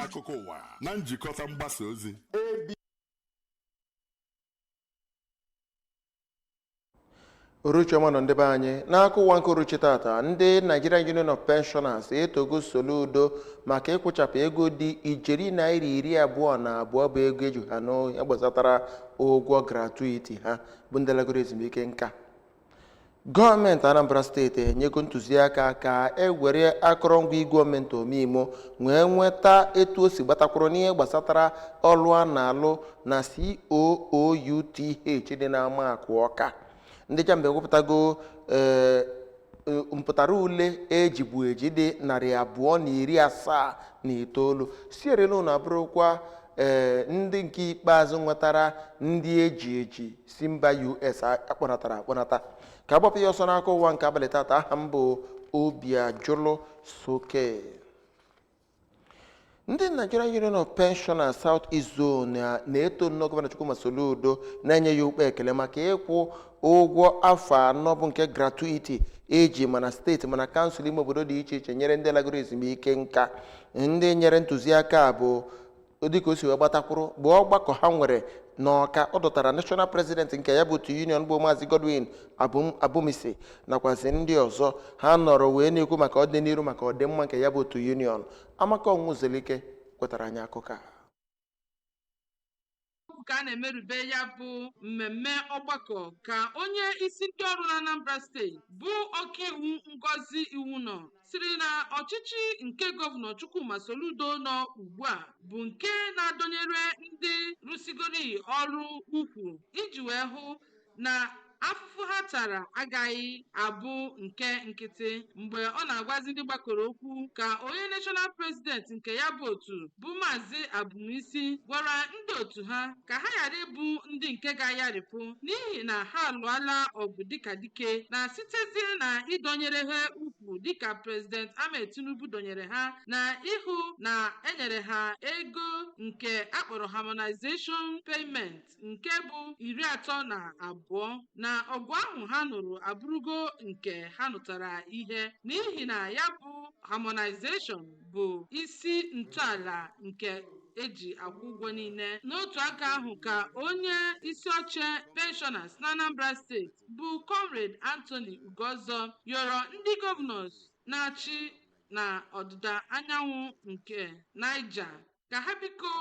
Akụkọ ụwa na njikọta mgbasa ozi. Uruchiọma nọ ndị be anyị n'aka ụwa nke uruchi tata. Ndị Nigerian Union of Pensioners etogo Soludo maka ịkwụchapụ ego dị ijeri naira 22 bụ ego eji ha n'ihe gbasatara ụgwọ gratuity ha bụ ndị lagoro ezumike nka. Gọọmenti Anambra Steeti enyego ntụziaka ka e were akụrụngwa igwe gọọmenti omimo wee nweta etu o si gbatakwuru n'ihe gbasatara ọlụ a na-alụ na COOUTH dị n'Amakụ Ọka. Ndị JAMB ewepụtago ee mpụtara ule ejibu eji dị 279. Sierra Leone abụrụkwa ee ndị nke ikpeazụ nwetara ndị eji eji si mba US akpọnatara akpọnata. Ka agbapụ ya ọsọ n'aka ụwa nke abalị tata. Aha m bụ Obiajulu Soke. Ndị Nigerian Union of Pensioners South East Zone na-eto nnọọ Gọvanọ Chukwuma Soludo, na-enye ya ukpe ekele maka ịkwụ ụgwọ afọ 4 bụ nke gratuity eji mana steeti mana kansụl ime obodo dị iche iche nyere ndị lagoro ezumike nka. Ndị nyere ntụziaka bụ dịka o si wee gbatakwuru bụ ọgbakọ ha nwere n'Ọka. Ọ dọtara national president nke ya bụ otu union bụ Maazị Godwin Abumisi nakwazi ndị ọzọ. Ha nọrọ wee na-ekwu maka ọdịnihu, maka ọdịmma nke ya bụ otu union. Amaka Ọnwụzelike wetara anyị akụkọ a. Ka a na-emerube ya bụ mmemme ọgbakọ ka onye isi ndị ọrụ na Anambra Steeti bụ ọkaiwu Ngozi Iwunọ siri na ọchịchị nke Gọvanọ Chukwuma Soludo nọ ugbu a bụ nke na-adọnyere ndị rụsigori ọrụ ukwu iji wee hụ na afụfụ ha tara agaghị abụ nke nkịtị. Mgbe ọ na-agwazi ndị gbakọrọ okwu ka onye national president nke ya bụ otu bụ Maazị Abumisi gwara ndị otu ha ka ha ghara ịbụ ndị nke ga-ayarịpụ, n'ihi na ha alụọla ọgụ dịka dike na sitezie na ịdọnyere ha ukwu dịka President Ahmed Tinubu dọnyere ha na ịhụ na enyere ha ego nke akpọrọ harmonization payment nke bụ 32, na ọgụ ahụ ha nụrụ abụrụgo nke ha nụtara ihe, n'ihi na ya bụ harmonization bụ isi ntọala nke eji akwụ ụgwọ niile. N'otu aka ahụ ka onye isi oche pensioners na Anambra Steeti bụ Comrade Anthony Ugozo yọrọ ndị governors na-achị na ọdịda anyanwụ nke Niger ka ha biko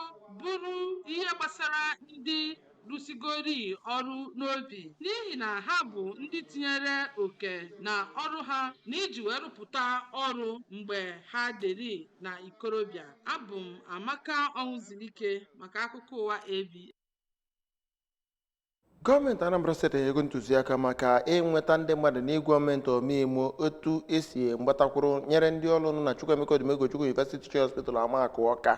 bụrụ ihe gbasara ndị rụsigori ọrụ n'obi, n'ihi na ha bụ ndị tinyere oke na ọrụ ha na iji wee rụpụta ọrụ mgbe ha dịrị na ikorobịa. Abụ m Amaka Ọnwụzilike maka akụkọ ụwa ABS. Gọọmenti Anambra Steeti enyego ntụziaka maka ịnweta ndị mmadụ n'igwe gọọmenti omeimu otu esi mgbatakwuru nyere ndị ọrụ nọ na Chukwuemeka Odumegwu University Teaching Hospital Amakụ Ọka.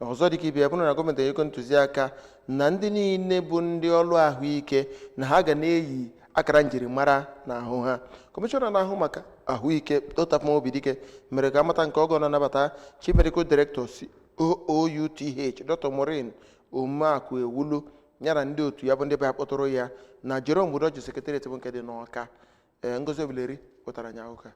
Ọzọ dịka ibe ya bụrụ na gọọmenti enyego ntụziaka na ndị niile bụ ndị ọrụ ahụike na ha ga na-eyi akara njirimara n'ahụ ha. Kọmishọna na-ahụ maka ahụike, Dr. Obidike, mere ka amata nke ọgọ na-anabata Chief Medical Director COOUTH, Dr. Maureen Omeakụ Ewulu, ya na ndị otu ya bụ ndị bịa kpọtụrụ ya na Jerome Udoji Secretariat bụ nke dị n'Ọka. Ee, Ngozi Obileri wetara anyị akụkọ a.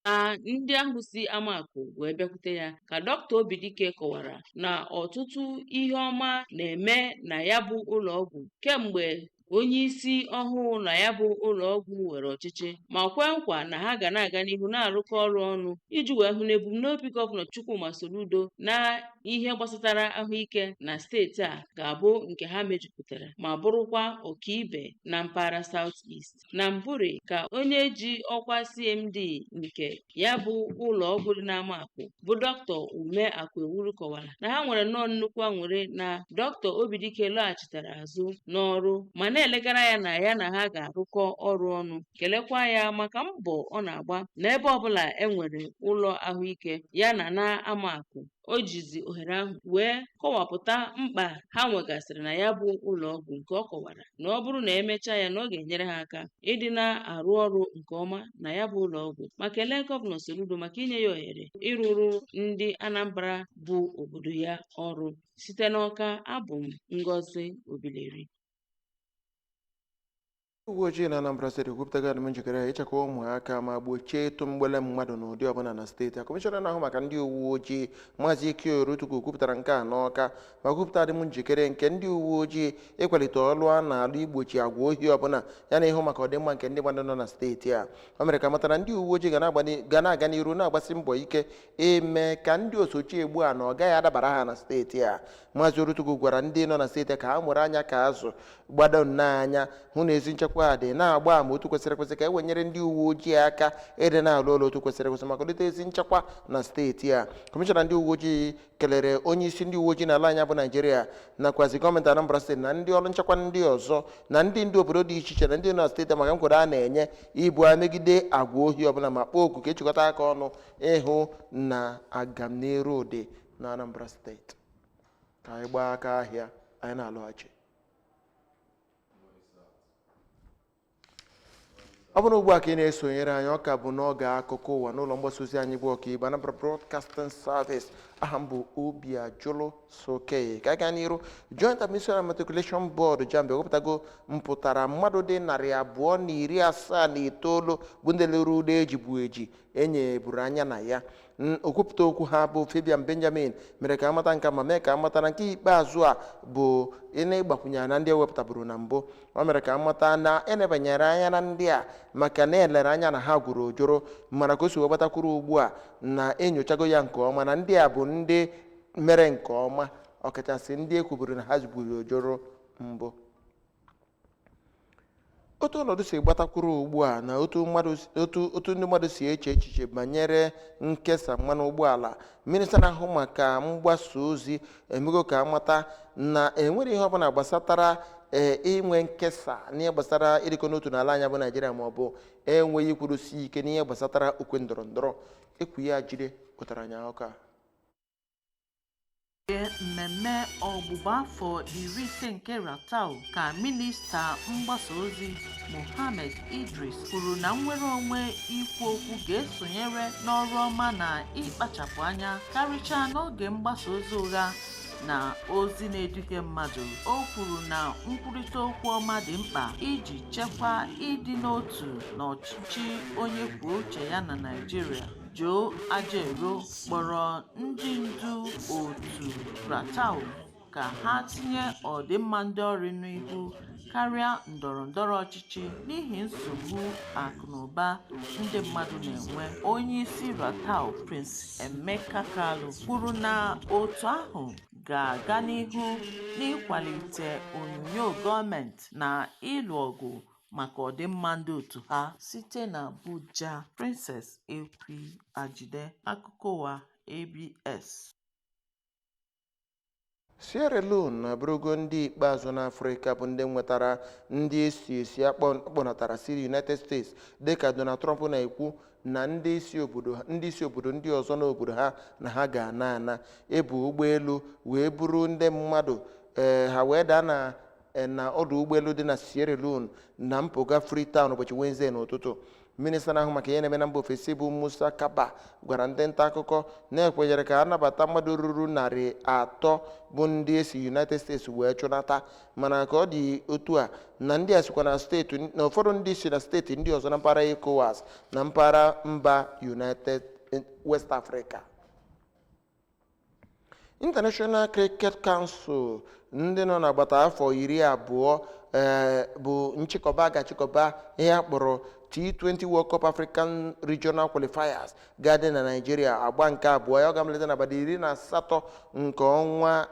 Na ndị ahụ si Amakụ wee bịakwute ya ka Dọkịta Obidike kọwara na ọtụtụ ihe ọma na-eme na ya bụ ụlọọgwụ kemgbe onye isi ọhụụ na ya bụ ụlọọgwụ were ọchịchị, ma kwee nkwa na ha ga na-aga n'ihu na-arụkọ ọrụ ọnụ iji wee hụ na ebumnobi Gọvanọ Chukwuma Soludo na ihe gbasatara ahụike na steeti a ga-abụ nke ha mejupụtara ma bụrụkwa ọkaibe na mpaghara South East. Na mbụri ka onye ji ọkwa CMD nke ya bụ ụlọọgwụ dị n'Amakụ bụ Dọkịta Ume Akụewuru kọwara na ha nwere nnọọ nnukwu aṅụrị na Dọkịta Obidike lọghachitara azụ n'ọrụ ma na-elegara ya na ya na ha ga-arụkọ ọrụ ọnụ, kelekwa ya maka mbọ ọ na-agba n'ebe ọbụla e nwere ụlọ ahụike ya na na Amakụ. O jizi ohere ahụ wee kọwapụta mkpa ha nwegasịrị na ya bụ ụlọọgwụ, nke ọ kọwara na ọ bụrụ na emechaa ya na ọ ga-enyere ha aka ịdị na-arụ ọrụ nke ọma na ya bụ ụlọọgwụ, ma kelee Gọvanọ Soludo maka inye ya ohere ịrụrụ ndị Anambra bụ obodo ya ọrụ. Site n'Ọka, abụ m Ngozi Obileri. Uwe ojii na Anambra Steeti ekwupụtago adịm njikere ya ịchekwa ụmụaka ma gbochie ịtụ mgbele mmadụ n'ụdị ọbụla na steeti a. Kọmishọna na-ahụ maka ndị uwe ojii, Maazị Ike Orutukwu, kwupụtara nke a n'Ọka ma kwupụta adịm njikere nke ndị uwe ojii ịkwalite ọlụ a na-alụ igbochi agwa ohi ọbụla, ya na ịhụ maka ọdịmma nke ndị mmadụ nọ na steeti a. O mere ka mata na ndị uwe ojii ga na-aga n'iru na-agbasi mbọ ike ime ka ndị osochi egbu a na ọ gaghị adabara ha na steeti a. Maazị Orutukwu gwara ndị nọ na steeti a ka ha mụrụ anya ka azụ, gbado nnọọ anya hụ na ezi nchekwa dị, na-agba ama otu kwesịrị ekwesị ka e wenyere ndị uwe ojii aka ịdị na-alụ ọrụ otu kwesịrị ekwesị maka kwalite ezi nchekwa na steeti a. Kọmishọna ndị uwe ojii kelere onye isi ndị uwe ojii n'ala anyị bụ Naijiria, nakwazi gọọmenti Anambra Steeti na ndị ọrụ nchekwa ndị ọzọ na ndị ndu obodo dị iche iche na ndị nọ na steeti maka nkwado a na-enye ibu agha megide agwa ohi ọbụla, ma kpọọ oku ka echịkọta aka ọnụ ịhụ na agamniru dị na Anambra Steeti. Ka anyị gbaa aka ahịa, anyị na-alọghachi. Ọ bụrụ ugbu a ka ị na-esonyere anyị, ọ ka bụ n'oge akụkọ ụwa n'ụlọ mgbasa ozi anyị bụ Ọkaibe Anambra Broadcasting Service. Aha m bụ Obiajulu Soke. Ka anyị gaa n'iru. Joint Admission and Matriculation Board, JAMB, ewepụtago mpụtara mmadụ dị 279 bụ ndị lere ule ejibu eji enyeburu anya na ya. Okwupụta okwu ha bụ Fabian Benjamin mere ka amata nka ma mee ka amata na nke ikpeazụ a bụ ị na-ịgbakwunye na ndị ewepụtaburu na mbụ. O mere ka amata na enebanyere anya na ndị a maka na elere anya na ha gwuru ojoro, mana ka o si wee gbatakwuru ugbu a na enyochago ya nke ọma na ndị a bụ ndị mere nke ọma, ọkachasị ndị e kwuburu na ha gwuru ojoro mbụ. Otu ọnọdụ si gbatakwuru ugbu a na otu mmadụ otu otu ndị mmadụ si eche echiche banyere nkesa mmanụ ụgbọala, minista na-ahụ maka mgbasa ozi emego ka amata na enwere ihe ọbụla gbasatara inwe nkesa n'ihe gbasara ịdịkọ n'otu n'ala anyị bụ Naijiria, ma ọ bụ enweghị ikwudosi ike n'ihe gbasatara okwe ndọrọ ndọrọ. Ekwu ya jide pụtara anyị akụkọ a. Mmemme ọgbụgba afọ 50 nke Ratau ka minista mgbasa ozi Mohammed Idris kwuru na nnwere onwe ikwu okwu ga-esonyere n'ọrụ ọma na ịkpachapụ anya, karịchaa n'oge mgbasa ozi ụgha na ozi na-eduhie mmadụ. O kwuru na nkwurịta okwu ọma dị mkpa iji chekwaa ịdị n'otu na ọchịchị onye kwuo uche ya na Naịjirịa. Joe Ajaero kpọrọ ndị ndu otu Ratau ka ha tinye ọdịmma ndị ọrụ n'ihu karịa ndọrọ ndọrọ ọchịchị n'ihi nsogbu akụnụba ndị mmadụ na-enwe. Onye isi Ratau, Prince Emeka Kalu, kwuru na otu ahụ ga-aga n'ihu n'ịkwalite onyonyo gọọmenti na ịlụ ọgụ maka ọdịmma ndị otu ha. Site na Abuja, Princess Ekwi Ajide, akụkọ ụwa ABS. Sierra Leone abụrụgo ndị ikpeazụ n'Afrịka bụ ndị nwetara ndị esi esi akpọnatara si United States, dịka Donald Trump na-ekwu na ndị isi obodo ndị ọzọ n'obodo ha na ha ga-ana ana ebu ụgbọelu wee buru ndị mmadụ. Ha wee daa na ọdụ ụgbọelu dị na Sierra Leone na mpụga Freetown ụbọchị Wednesday n'ụtụtụ. Minista na-ahụ maka ihe na-eme na mba ofesi bụ Musa Kaba gwara ndị nta akụkọ na-ekwenyere ka a nabata mmadụ ruru 300 bụ ndị esi United States wee chụnata, mana ka ọ dị otu a na ndị a sikwa na steeti na ụfọdụ ndị si na steeti ndị ọzọ na mpaghara ECOWAS na mpaghara mba United West Africa. International Cricket Council, ndị nọ n'agbata afọ 20 bụ nchịkọba ga-achịkọba ihe a kpọrọ T20 World Cup African Regional Qualifiers ga-adị na Nigeria, agba nke abụọ ya. Ọ ga-amalite n'abalị 18 nke ọnwa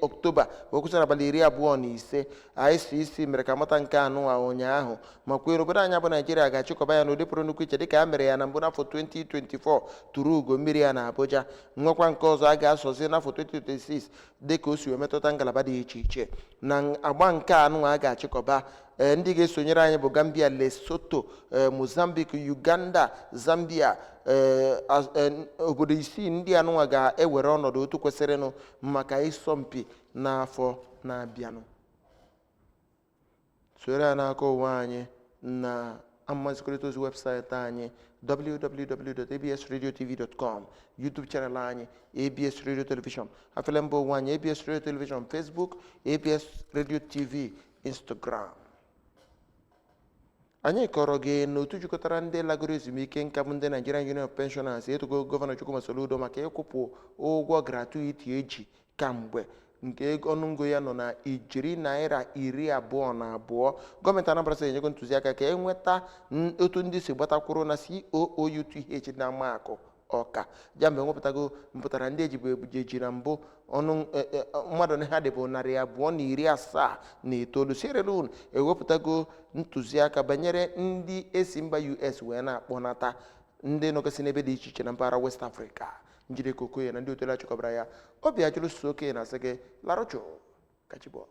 Ọktoba wee kwụsị n'abalị 25. ICC mere ka mata nke anụ a ụnyaahụ ma kwere obodo anyị bụ Naijiria ga-achịkọba ya n'ụdị pụrụ nnukwu iche, dịka a mere ya na mbụ n'afọ 2024 tụrụ ugo mmiri ya na Abuja. Nwekwa nke ọzọ a ga-asọzi n'afọ 2026, dịka o si wee metụta ngalaba dị iche iche. Na agba nke anụ a ga-achịkọba, ndị ga-esonyere anyị bụ Gambia, Lesotho, Mozambique, Uganda, Zambia. Obodo isii ndị anụnwa ga-ewere ọnọdụ otu kwesịrịnụ maka ịsọmpi n'afọ na-abịanụ. Soro ya n'aka ụwa anyị na amazikọrịta ozi webụsaịtị anyị www.absradiotv.com, YouTube channel anyị ABS Radio Television, afele mba ụwa anyị ABS Radio Television, Facebook ABS Radio TV, Instagram. Anyị kọrọ gị na otu jikọtara ndị lagoro ezumike nka bụ ndị Nigerian Union of Pensioners etogo Gọvanọ Chukwuma Soludo maka ịkwụpụ ụgwọ gratuity eji kamgbe, nke ọnụngo ya nọ na ijeri naira 22. Gọọmenti Anambra Steeti enyego ntụziaka ka enweta otu ndị si gbatakwuru na COOUTH na Amakụ Ọka jambe nwepụtago mpụtara ndị ejibu eji na mbụ ọnụ mmadụ na ha dịbụ 279. Sierra Leone ewepụtago ntụziaka banyere ndị esi mba US wee na-akpọnata ndị nọgasị n'ebe dị iche iche na mpaghara West Africa. Njide Kokoye na ndị otela chịkọbara ya obi ajụrụ so okenye na asị gị larụchụ kachibọ.